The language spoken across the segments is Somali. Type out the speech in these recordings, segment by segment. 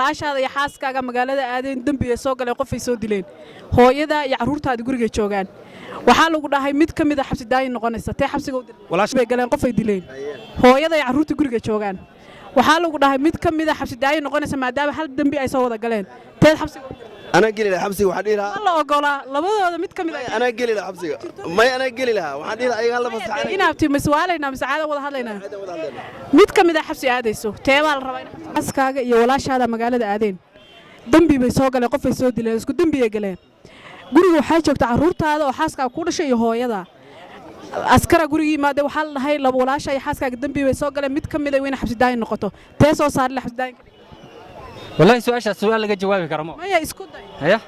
Walaashaada iyo xaaskaaga magaalada aadeen, dembi ay soo galeen, qofay soo dileen. Hooyada iyo carruurtaada guriga joogaan. Waxaa lagu dhahay mid ka mid a xabsi daayin noqonaysa. Tee xabsiga u dirtay? Bay galeen, qofay dileen. Hooyada iyo carruurta guriga joogaan. Waxaa lagu dhahay mid ka mid a xabsi daayin noqonaysa maadaama hal dembi ay soo wada galeen. Teed xabsiga u dirtay? Anaa geli lahaa xabsiga, waxaan dhihi lahaa. Ma la ogolaa labadooda mid ka mid a. Anaa geli lahaa xabsiga. May, anaa geli lahaa. Waxaan dhihi lahaa ayaga hala fasaxan. Inaabti maswaalaynaa mise caada wada hadlaynaa? Mid ka mid a xabsi aadayso, teebaa la rabaa? Xaaskaaga iyo walaashaada magaalada aadeen, dembi bay soo galeen, qofay soo dileen, isku dembiyay galeen. Guriga waxaa joogta carruurtaada oo xaaskaaga ku dhashay iyo hooyada. Askara gurigii yimaadee. Waxaa la dhahay laba walaasha iyo xaaskaaga dembi bay soo galeen, mid ka mid a wayna xabsi daayin noqoto. Tee soo saari la xabsi daayin ka dhig? Wallaahi su-aashaas su-aal laga jawaabi karo ma. Maya, isku day. Haya,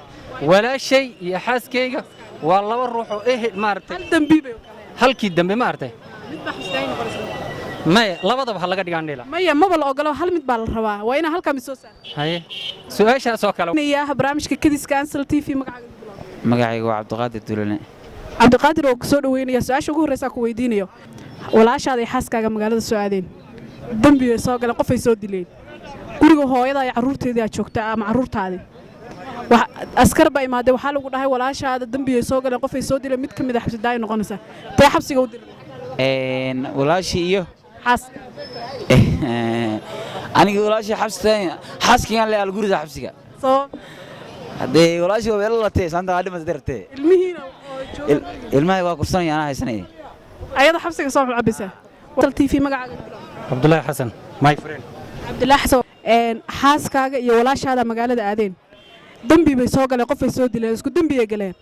walaashay iyo xaaskayga waa laba ruux oo ehel, maaragtay. Hal dembi bay galeen. Halkii dembi, maaragtay. Mid baa xabsi daayin noqonaysa. Maya, labadaba ha laga dhigaan dhila. Maya, maba la ogolo. Hal mid baa la rabaa, waa inaa halkaa mid soo saar. Haye, su-aashaas oo kale. Barnaamijka Kadiska Ansal TV, magacaaga? Magacayga waa Cabdiqaadir Dulane. Cabdiqaadir oo kusoo dhaweynaya. Su-aasha ugu horreysaa ku weydiinayo: walaashaada iyo xaaskaaga magaalada soo aadeen, dembi bay soo galeen, qofay soo dileen. Guriga hooyada iyo carruurteedii aad joogta ama carruurtaadii. Askar baa imaadee. Waxaa lagu dhahay walaashaada dembiyay soo galeen, qofay soo dileen, mid ka mid a xabsi daayin noqonaysa. Tee xabsiga u diray? Walaashii iyo xaas. Aniga walaashii xabsiga, xaaskigan le algurida xabsiga. Sabab? Haddee walaashii waa weela latee saanta waa dhimata dartee. Ilmihiina oo jooga? Ilmahay waa kursanaya, anaa haysanaya. Ayada xabsiga soo cabaysaa. TV, magacaaga? Cabdullaahi Xasan, my friend. Cabdilaahi Xasan, xaaskaaga iyo walaashaada magaalada aadeen, dembi bay soo galeen, qofay soo dileen, isku dembiyay galeen.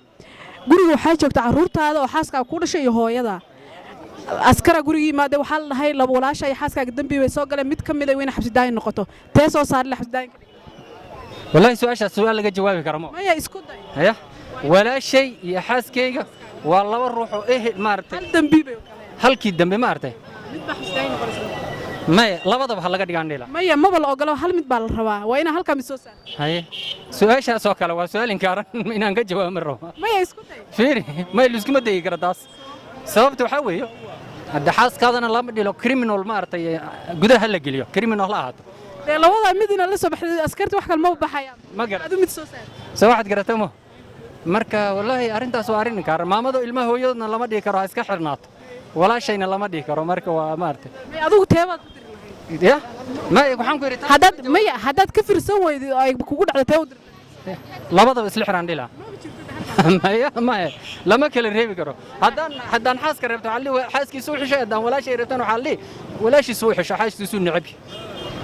Guriga waxaa joogta carruurtaada oo xaaskaaga ku dhashay iyo hooyada. Askara gurigii yimaadee. Waxaa la dhahay laba walaasha iyo xaaskaaga dembi bay soo galeen, mid ka mid a wayna xabsi daayin noqoto. Tee soo saari la xabsi daayin ka dhig? Wallaahi su-aashaas su-aal laga jawaabi karo ma. Maya, isku day. Haya, walaashay iyo xaaskayga waa laba ruux oo ehel, maaragtay. Hal dembi bay galeen. Halkii dembi, maaragtay. Mid baa xabsi daayin noqonaysa. Maya, labadaba ha laga dhigaan dhila. Maya, maba la ogolo. Hal mid baa la rabaa, waa inaa halkaa mid soo saar. Haye, su-aashaas oo kale waa su-aal inkaaran inaan ka jawaabo ma rabo. Maya, isku day. Fiiri, may, liskuma dayi kara taas. Sababta waxaa weeye, hadda xaaskaadana lama dhilo criminal, maaragtay, gudaha la geliyo, criminal ha ahaato. Dee labadaa mid inaad la soo baxday, askarta wax kale ma baxayaan. Ma garan. Adu mid soo saar. Soo waxaad garata mo? Marka wallaahi arrintaas waa arrin inkaaran. Maamado ilmaha hooyadoodna lama dhihi karo ha iska xirnaato, walaashayna lama dhihi karo. Marka waa, maaragtay. May, adigu teebaad ku diri lahayd? Ya, maya, waxaan ku yidhi Haddaad, maya, haddaad ka firsan weydo oo ay kugu dhacdo, tee u diri lahayd? Labadaba isla xiraan dhila. Maya, maya, lama kala reebi karo. Haddaan xaaska reebto, waxaa la dhihi xaaskiisu u xishay. Haddaan walaashay reebtan, waxaa la dhihi walaashiisu u xisho, xaaskiisu neceb.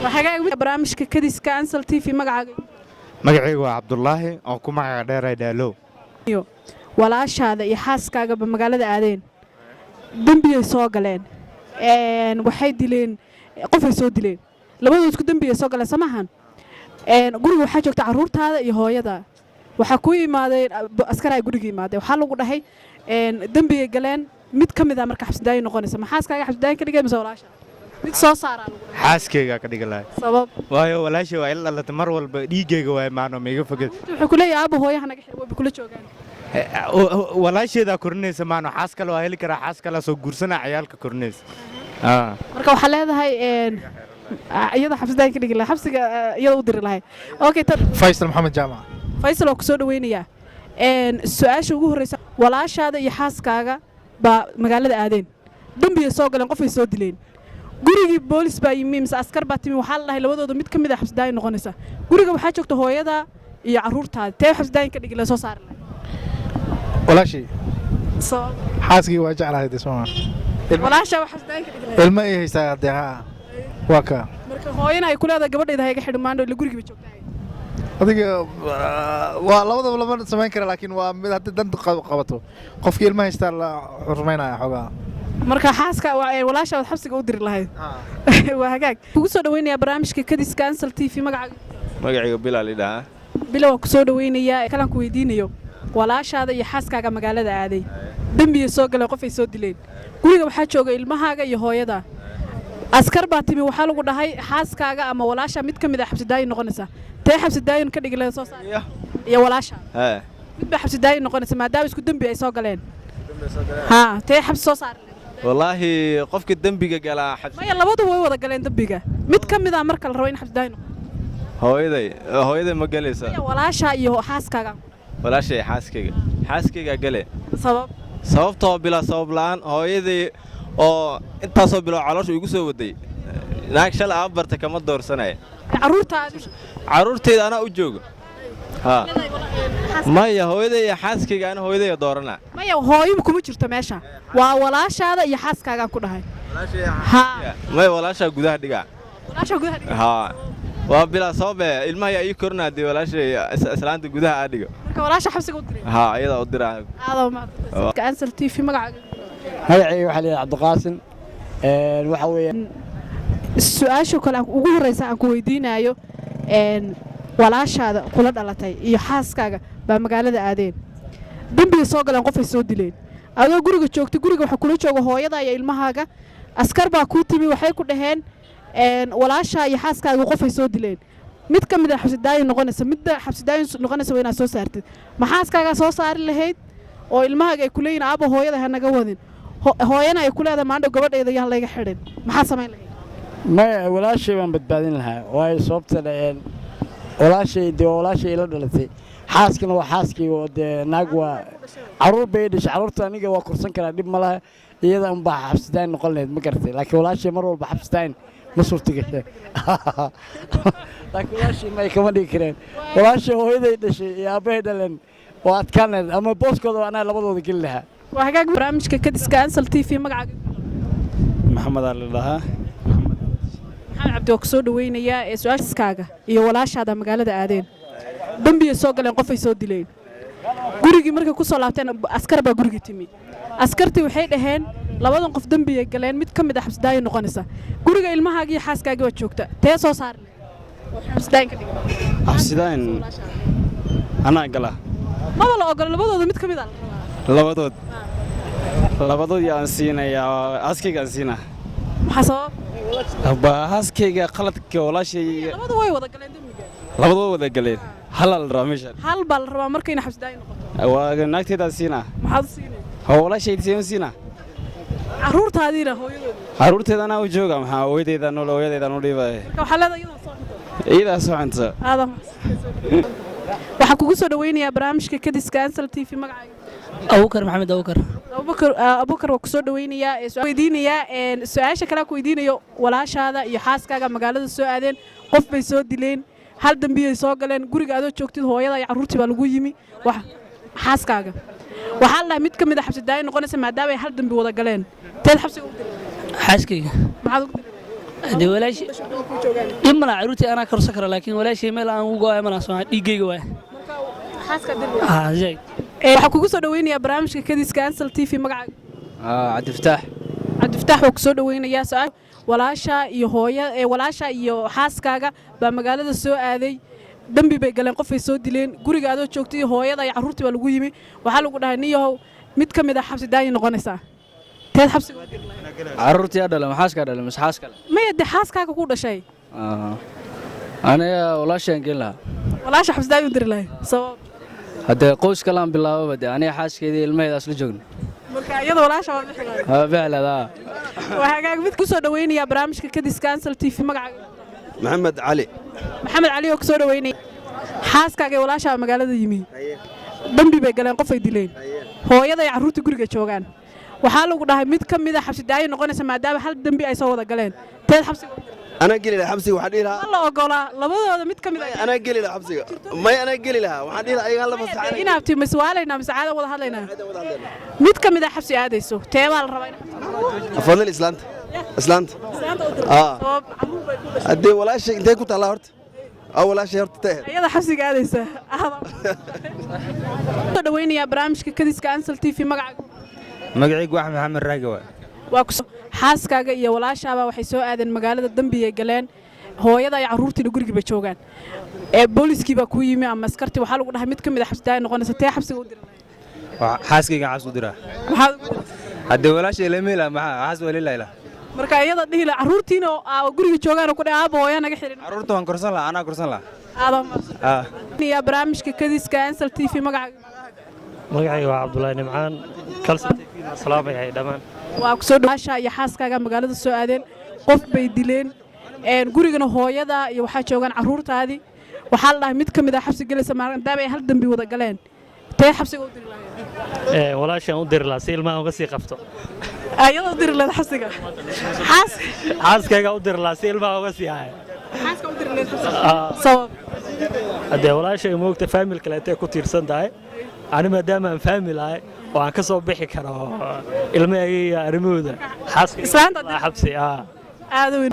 Waa hagaag. Barnaamijka Kadiska Ansal TV, magacaaga? Magacaygu waa Cabdulaahi oo ku magaca dheeray Dhaalow. Walaashaada iyo xaaskaagaba magaalada aadeen, dembiyay soo galeen, waxay dileen qofay soo dileen. Labadood isku dembiyay soo galeen samahan. Guriga waxaa joogta carruurtaada iyo hooyada. Waxaa ku yimaadeen askar ay guriga yimaadeen. Waxaa lagu dhahay dembiyay galeen, mid ka mid a marka xabsidaayin noqonaysa. Ma xaaskaaga xabsidaayin ka dhigay mise walaasha? Mid soo saaraa lagu dhahay. Xaaskaygaa ka dhigi lahay. Sabab? Waayo, walaashay waa ila dhalatay, mar walba dhiiggayga waay, maano maiga foged. Wuxuu ku leeyahay aaba hooyaha naga xir, wayba kula joogaan. Walaasheedaa korinaysa maano, xaas kale waa heli karaa, xaas kalea soo guursanaa, ciyaalka korinaysa. Marka waxaa leedahay iyada xabsidaayin ka dhigi lahay, xabsiga iyada u diri lahay. Okay, tan. Faysal Maxamed Jaamac. Faysal oo ku soo dhaweynayaa. Su-aasha ugu horreysa: walaashaada iyo xaaskaaga baa magaalada aadeen, dembiyay soo galeen, qofay soo dileen. Gurigii boolis baa yimi mise askar baa timi. Waxaa la dhahay labadooda mid ka mid a xabsidaayin noqonaysa. Guriga waxaa joogta hooyada iyo carruurtaada. Tee xabsidaayin ka dhigi la soo saari lahay? Walaashii. Sabab? Xaaskii waa jeclahay dee, sooma? Walaashaa waa xabsidaayin ka dhigi lahay? Ilma ay haysaa dee, haa, waa ka. Marka hooyana ay ku leedahay gabadhayda ha iga xidhi maandho, ila gurigii bay joogtaa. Adiga waa labadaba lama samayn kara, laakiin waa mid haddii danta qabato, qofkii ilma haystaa la xurmaynaya xoogaa. Marka xaaska walaasha waad xabsiga u diri lahayd. Waa hagaag. Kugu soo dhaweynayaa barnaamijka Kadiska Ansal TV, magacaaga? Magacayga Bilaal idhahaa. Bila, waan ku soo dhaweynayaa. Kalaan ku weydiinayo: walaashaada iyo xaaskaaga magaalada aaday, dembiyay soo galeen, qofay soo dileen. Guriga waxaa jooga ilmahaaga iyo hooyada. Askar baa timi. Waxaa lagu dhahay xaaskaaga ama walaasha mid ka mid a xabsidaayin noqonaysa. Tee xabsidaayin ka dhigi lahayd soo saar iyo walaasha? Hee. Mid baa xabsidaayin noqonaysa maadaama isku dembi ay soo galeen. Haa, tee xabsi soo saari lahayd? Wallaahi qofka dembiga galaa xabsi. Maya, labadu way wada galeen dembiga. Mid ka mid a marka la rabo in xabsidaayin noqoto. Hooyaday, hooyaday ma galaysa. Walaasha iyo xaaskaaga. Walaashay, xaaskayga, xaaskaygaa gale. Sabab? Sababtoo bilaa sabab la'aan hooyaday oo intaasoo biloo caloosha igu soo waday, naag shalay aan barta kama doorsanaya. Carruurtaadi? Carruurtayda anaa u joogo. Haa, maya, hooyaday iyo xaaskayga, ana hooyadaya doorana. Maya, hooyo kuma jirto meesha, waa walaashaada iyo xaaskaagaan ku dhahay. Haa. Maya, walaashaa gudaha dhigaa. Walaasha gudaha dhiga? Haa, waa bilaa sababe ilmaha yaa ii korinaa dee, walaashay islaanta gudaha aa dhigo. Marka walaasha xabsiga u diray? Haa, iyadaa u diraa. Aadoo maadsantahay. Ansal TV, magacaaga? Magacayga waxaa la yidhaha Cabdiqaasim. Waxa weeye Su-aasha kale aan ugu horreysa aan ku weydiinayo, walaashaada kula dhalatay iyo xaaskaaga baa magaalada aadeen, dembigay soo galeen, qofay soo dileen. Adoo guriga joogta, guriga waxaa kula jooga hooyada iyo ilmahaaga. Askar baa kuu timi, waxay ku dhaheen walaashaa iyo xaaskaaga qofay soo dileen, mid ka mid a xabsidaayin noqonaysa, midda xabsidaayin noqonaysa waa inaad soo saartid. Ma xaaskaagaa soo saari lahayd oo ilmahaaga ay kuleeyihin aaba hooyada ha naga wadin, hooyana ay ku leedahay maandhow gabadhayda yaa layga xidhin? Maxaa samayn lahayd? Maya, walaashay baan badbaadin lahaa, waayo sababta walaashay dee waa walaashay ila dhalatay, xaaskana waa xaaskii oo dee naag waa carruur bay dhashay. Carruurta aniga waa korsan karaa, dhib ma laha. Iyada unbaa xabsidaayin noqon lahayd, ma garatay? Laakiin walaashay mar walba xabsidaayin ma suurta gashay, laakiin walaashay may kama dhigi kareen. Walaashay hooyaday dhashay iyo aabbahay dhaleen waa adkaan lahayd, ama booskooda anaa labadooda geli lahaa. Waa hagaag. Barnaamijka Kadiska Ansal TV, magacaaga? Maxamed aa la dhahaa. Maxamed Cabdi, waa ku soo dhaweynayaa. Ee su-aashaskaaga iyo walaashaada magaalada aadeen, dembiyay soo galeen, qofay soo dileen. Gurigii markay ku soo laabteen askar baa gurigii timi. Askartii waxay dhaheen labadan qof dembiyay galeen, mid ka mid a xabsidaayo noqonaysa. Guriga ilmahaaga iyo xaaskaagii waa joogta, tee soo saari lahayd oo xabsidaayin ka dhigay? Xabsidaayin anaa gala. Maba la ogola, labadooda mid ka mid a la rabaa. Labadood yaan siinayaa? Xaaskayga aan siinaa. Maxaa sabab? Ba xaaskayga qaladka walaashay. Labadu way wada galeen dembiga. Labadoo wada galeen, halaa la rabaa meesha. Hal baa la rabaa markayna xabsidaayin noqoto. Waa naagteedaan siinaa. Maxaad u siinay? Oo walaashay seen siinaa. Carruurtaadiina hooyadooda? Carruurteeda anaa u jooga, maxaa hooyadeyda nool, hooyadeyda u dhiibaya. Marka waxaa leedahay iyadoo soo cunto. Iyadaa soo cunta. Aadan, waxaan kugu soo dhaweynayaa barnaamijka Kadiska Ansal TV. Magacaaga? Abubakar Maxamed Abubakar. Abubakar, Abubakar, waa kusoo dhaweynayaa. Ee weydiinayaa su-aasha kale aan ku weydiinayo, walaashaada iyo xaaskaaga magaalada soo aadeen, qof bay soo dileen, hal dembiyay soo galeen. Guriga adoo joogtid hooyada iyo carruurtii baa lagu yimi. Wax xaaskaaga waxaa la dhahay mid ka mid a xabsidaayo noqonaysa maadaama ay hal dembi wada galeen. Teed xabsiga ugu diray? Xaaskayga. Maxaad ugu diray? Dee walaashay dhib malaha, carruurtii anaa korsan kara, laakiin walaashay meel aan ugu go'ayo malaha, soo dhiiggayga waay. Xaaska dil. Ah, zaid. Waxaan kugu soo dhaweynayaa barnaamijka Kadiska Ansal TV. Magacaaga? Cabdifataax. Cabdifataax, waa kusoo dhaweynayaa. Su-aal, walaasha iyo hooya ee walaasha iyo xaaskaaga baa magaalada soo aaday, dembi bay galeen, qofay soo dileen. Guriga adoo joogtay hooyada iyo carruurtii baa lagu yimi. Waxaa lagu dhahay niyahow mid ka mid a xabsi daayi noqonaysaa, teed xabsiga u diri lahayd? Carruurtii yaa dhalay, ma xaaskaa dhalay mise xaas kale? Maya, dee xaaskaaga ku dhashay. Aniga walaashaan gelin lahaa. Walaasha xabsi daayi u diri lahayd, sabab? Haddee qoys kalaan bilaababa, dee aniga xaaskeedii ilmaheeda isla joogno. Marka iyada walaasha waa bixi lahayd? Waa bixleedaa. Waa hagaag. Mid kusoo dhaweynayaa barnaamijka Kadiska Ansal TV. Magacaaga? Maxamed Cali. Maxamed Cali oo kusoo dhaweynaya. Xaaskaaga iyo walaashaa magaalada yimi, dembi bay galeen, qofay dileen. Hooyada iyo carruurta guriga joogaan. Waxaa lagu dhahay mid ka mid a xabsi daayo noqonaysa maadaama hal dembi ay soo wada galeen. Teed xabsiga u diray? Anaa geli lahaa xabsiga, waxaan dhihi lahaa. Ma la ogolaa, labadooda mid ka mid a. Anaa geli lahaa xabsiga. Maya, anaa geli lahaa, waxaan dhihi lahaa ayagaan la fasaxanay. Inaabti maswaalaynaa mise caada wada hadlaynaa? Mid ka mid a xabsi aadayso, teebaa la rabaa in Fadlil, islaanta, islaanta. Islaanta u diray? Aa. Sabab? Carruur bay ku dhashay. Haddee walaashay intee ku taallaa horta? Aa, walaashay horta intee ahayd? Ayada xabsiga aadaysa. Soo dhaweynayaa barnaamijka Kadiska Ansal TV. Magacaaga? Magacaygu wax Maxamed Raage waay. Waa ku xaaskaaga iyo walaashaaba waxay soo aadeen magaalada, dembiyay galeen, hooyada iyo carruurtiina gurigiiba joogaan. Ee booliskii baa ku yimi ama askartii. Waxaa lagu dhahay mid ka mid a xabsidaayo noqonaysa, tee xabsiga u diray? Waa xaaskayga xabs u diraa. Maxaad ugu diray? Haddee walaashay lama helaa, maxaa xaas waa leelayla. Marka iyada dhihi lahaa carruurtiina oo aa guriga joogaan oo ku dhahay aaba hooya naga xirin. Carruurta waan korsan lahaa, anaa korsan lahaa. Aada Ah. yaa barnaamijka Kadiska Ansal TV. Magacaaga? Magacayga waa Cabdulaahi Nimcaan Kalsan TV. Salaamayahay dhammaan. Waa ku soo dhawaasha iyo xaaskaaga magaalada soo aadeen, qof bay dileen. Gurigana hooyada iyo waxaa joogaan carruurtaadii. Waxaa la dhahay mid ka mid ah xabsi gelaysa maadaama ay hal dembi wada galeen. Tee xabsiga u diri lahayd? Walaashaan u diri lahaa si ilmaha uga sii qabto. Ayada u diri lahayd xabsiga? Xaas? Xaaskayga u diri lahaa si ilmaha uga sii haya. Xaaska u diri lahayd xabsiga? Sabab? Haddee walaashay moogta family kaleetay ku tiirsan tahay. Ani maadaama aan family ahay oo aan ka soo bixi karo ilmahayga iyo arrimahooda, xaaska xabsi. Aad weyn.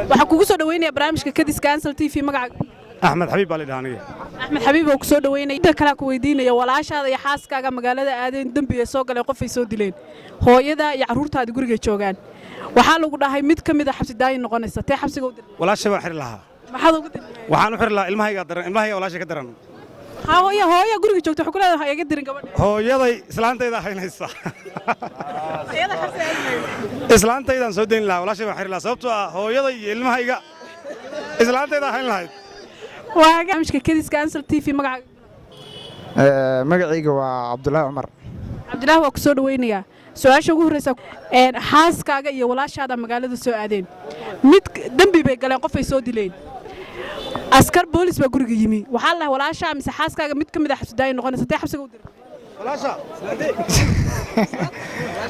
Waxaan kugu soo dhaweynayaa barnaamijka Kadiska Ansal TV. Magaca? Axmed Xabiib baa la dhahaa aniga. Axmed Xabiib oo ku soo dhaweynaya. Inta kale ku weydiinaya, walaashaada iyo xaaskaaga magaalada aadeen, dembi ay soo galeen, qof ay soo dileen. Hooyada iyo carruurtaada guriga joogaan. Waxaa lagu dhahay mid ka mid ah xabsi daayin noqonaysa. Tee xabsiga u dir? Walaashay baan xiri lahaa. Maxaad ugu dir? Waxaan u xiri lahaa ilmahayga daran, ilmahayga walaashay ka daran. Hooyo, hooyo guriga joogta waxay ku leedahay iga dirin gabadha. Hooyaday islaantayda haynaysa. Islaantaydaan soo dayn lahaa, walaashay baan xiri lahaa, sababtoo ah hooyaday iyo ilmahayga islaantayda hayn lahayd. Waa barnaamijka Kadiska Ansal TV. Magaca? Magacayga waa Cabdulaahi Cumar. Cabdilaahi, waa ku soo dhaweynayaa. Su-aasha ugu horreysa, xaaskaaga iyo walaashaada magaalada soo aadeen, mid dembi bay galeen, qof ay soo dileen. Askar boolis baa guriga yimi. Waxaa la dhahay walaashaa mise xaaskaaga mid ka mid ah xabsi daayin noqonaysa. Tee xabsiga u diray?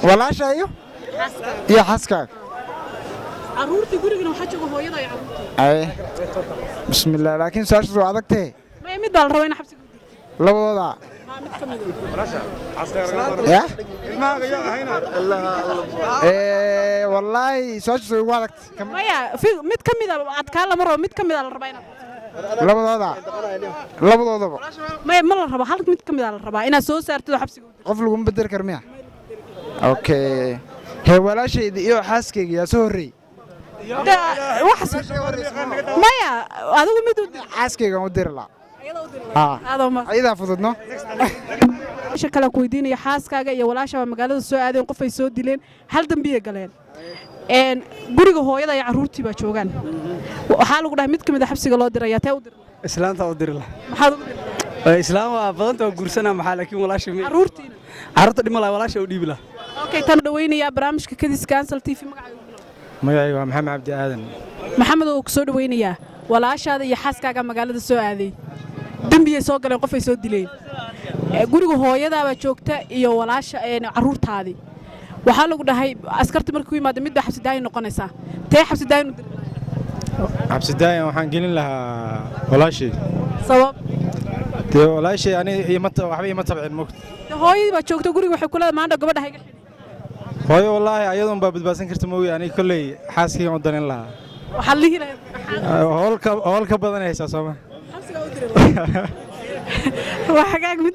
Walaasha iyo xaaskaaga. Carruurtii gurigana waxaa jooga hooyada iyo carruurtii. Ay, bismillaah, laakiin su-aashaas waa adagtee. Maya, mid baa la rabaa in xabsiga u dirto. Labadooda? Mid ka mid. Ya, wallaahi su-aashaas way ugu adagtay. Maya, mid ka mid a adkaa lama rabo, mid ka mid a la rabaa inaad. Labadooda, labadoodaba. Maya, ma la rabo, hal mid ka mid a la rabaa inaad soo saartid oo xabsiga u dirto. Qof laguma bedeli karo miya? Okay, hee, walaashayda iyo xaaskayga yaa soo horreeyey? Maya, adigu mid u dir. Xaaskaygaan u diri lahaa, ayadaa fududno. Isha kale ku weydiinaya, xaaskaaga iyo walaashaaba magaalada soo aadeen, qof ay soo dileen, hal dambiyay galeen. Guriga hooyada iyo carruurtii baa joogaan. Waxaa lagu dhahay mid ka mid a xabsiga loo diraya. Tee u dir? Islaanta u diri lahaa. Maxaad ugu diri? Islaam waa badanta, waa guursana maxaa, laakiin walaasha. Carruurtiina? Carruurta dhima lahaa, walaasha u dhiibi lahaa. Okay, tan dhaweynayaa barnaamijka Kadiska Ansal TV. Magacaaga? Magacayga waa Maxamed Cabdi Aadan. Maxamed oo ku soo dhaweynayaa. Walaashaada iyo xaaskaaga magaalada soo aaday, dembiyay soo galeen, qof ay soo dileen. Guriga hooyadaabaa joogta iyo walaasha, carruurtaadii. Waxaa lagu dhahay askarta markii ku yimaada mid baa xabsi daayin noqonaysaa. Tee xabsi daayin u dir? Xabsi daayin waxaan gelin lahaa walaashay. Sabab? Dee walaashay ani waxba ima tabcin, mogta. Hooyadii baa joogta guriga, waxay ku leedahay maanta gabadha hayga xidhin. Hooyo wallaahi ayadoon baa badbaadsan karta moogi, aniga kolley xaaskaygan u danin lahaa. Waxaad lihi lahayd? Howl ka badan haysaa sooma. Xabsiga u diri lahaa. Waa hagaag midda.